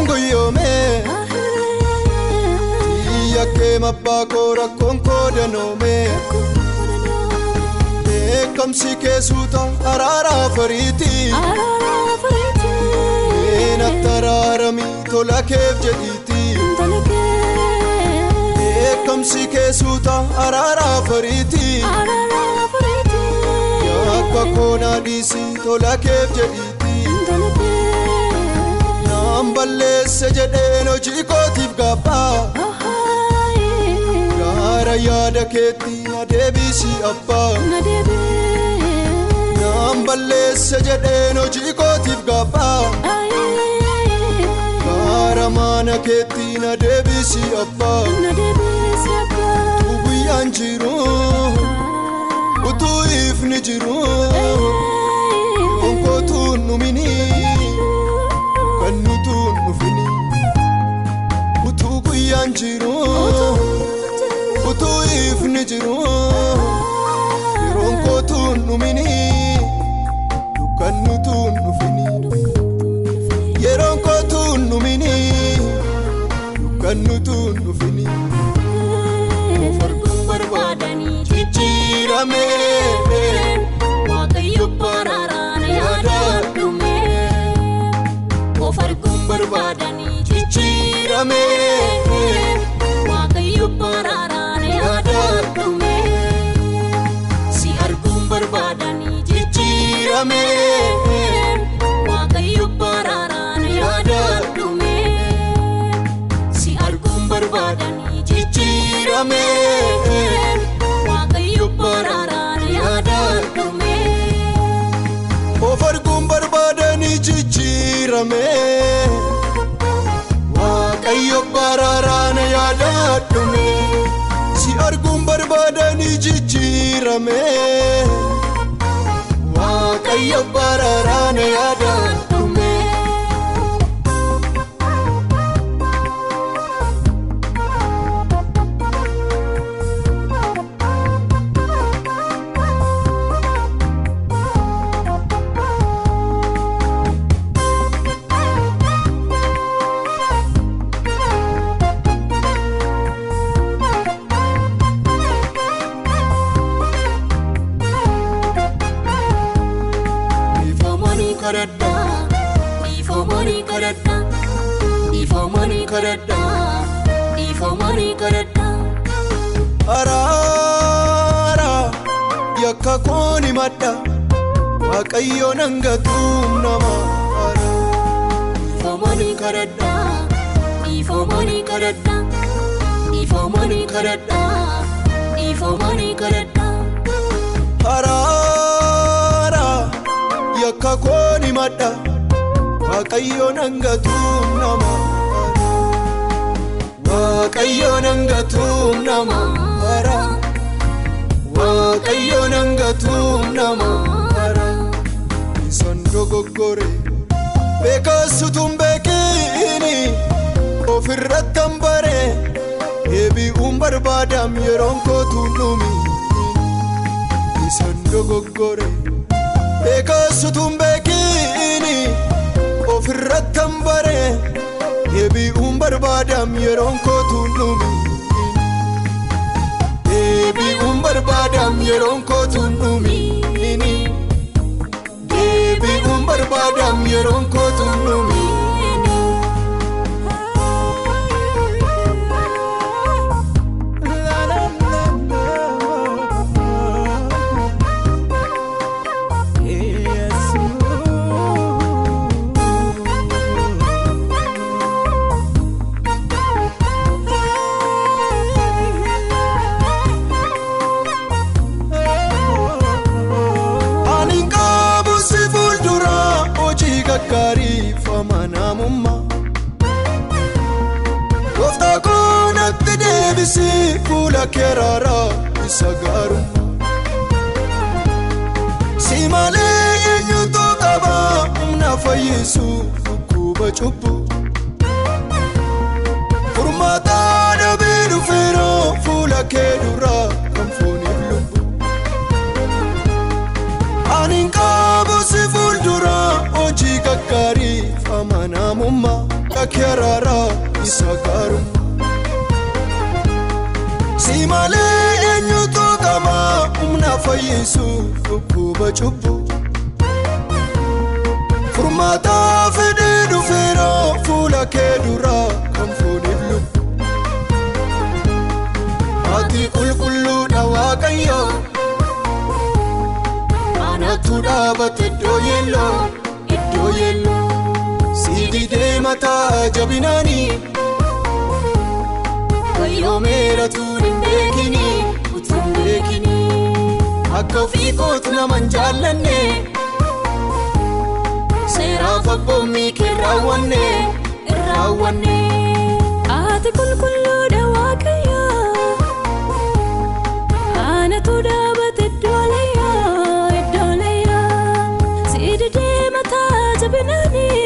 yoom guyyoome Yakkee mabbaa koo rakkoon koo danoome Beekamsi keessuuta araaraa fariiti Natti araarami tola keef jedhiiti Beekamsi keessuuta araaraa fariiti Yakka koo na dhiisi tola keef jedhiiti Naan balleesse jedheen hojii kootiif gaabbaa Gara yaada keetti na deebisi abbaa Naan balleesse jedheen hojii kootiif gaabbaa Gara mana keetti na deebisi abbaa Utuu guyyaan jiru utuu ifni jiru Onkootuun dhumini kan nutuun dhufini Utuu guyyaan jiru utuu ifni jiru yeroon kootuun dhumini kan nutuun dhufini Yeroon kootuun dhumini kan nutuun dhufini Of arguun barbaadanii jijjiirame Waaqayyo baraaraan yaadadhume Of arguun barbaadanii jijjiirame Waaqayyo baraaraan yaadadhume Si arguun barbaadanii jijjiirame Waaqayyo baraaraan yaadadhume Si arguun barbaadanii jijjiirame Waaqayyo baraaraan yaadadhume Of arguun barbaadanii jijjiirame Waaqayyo baraaraan yaadadhume Si arguun barbaadanii jijjiirame Waaqayyo baraaraan yaadadhume Araara yakka kooni madda Waaqayyo nan gatuum nama Dhiifamani kadhadhaa dhiifamani kadhadhaa dhiifamani kadhadhaa dhiifamani kadhadhaa Araara yakka kooni madda Waaqayyo nan gatuum nama Waaqayyo nan gatuum nama Waaqayyo nan gatuum nama Isaan dogoggore beekaasutuun beekini ofirrattan bare deebi'uun barbaadam yeroon kootuun dhumi Isaan dogoggore beekaasutuun beekini ofirrattan bare deebi'uun barbaadam yeroon kootuun dhumi Deebi'uun barbaadam yeroon kootuun dhumi Deebi'uun barbaadam yeroon kootuun dhumi Gooftaa koo natti deebisi fuula kee araaraa isa gaarummaa Si malee eenyutu qaba humna fayyisu dhukkuba cubbuu Furmaata dhabee dhufeera fuula kee duraa kan fooniif lubbuu Ani hin qabu si fuuldura hojii gaggaariif amanamummaa. fuula kee araaraa isa gaarummaa. Si malee eenyutu qaba humna fayyisu dhukkuba cubbuu. Furmaata fedhee dhufeera fuula kee duraa kan fooniif lubbu. Ati qulqulluudha Waaqayyo, anatu dhaabate iddoo yeelloo, iddoo yeelloo. Si didee mataa jabinaanii, wayyoomeera tuun hin beekini, utuu hin beekini. Akka ofii kootu nama hin jaallanne, seeraaf abboommii kee raawwanne, raawwanne. Ati qulqulluudha Waaqayyo, anatu dhaabate iddoo leeyaa, iddoo leeyaa. Si didee mataa jabinaanii,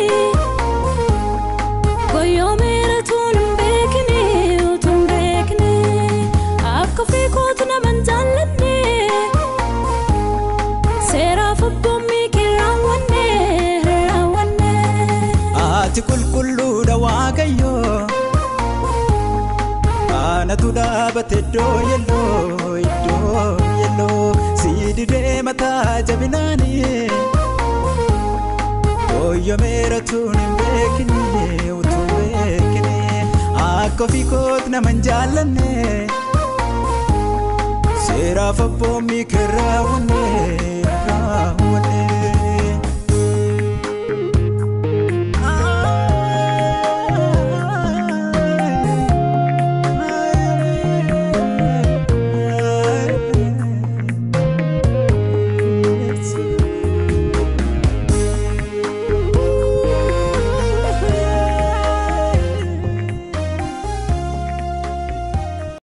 goyyoomeera tuun hin beekne, utuu hin beekne. Akka ofii kootu nama hin jaallanne, seeraaf abboommii kee raawwanne, raawwanne. Ati qulqulluudha Waaqayyo, anatu dhaabate iddoo yeelloo, iddoo yeelloo. Si didee mataa jabinaanii, goyyoomeera tuun hin beekne, utuu hin beekne. Akka ofii kootu nama hin jaallanne, seeraaf abboommii kee raawwanne.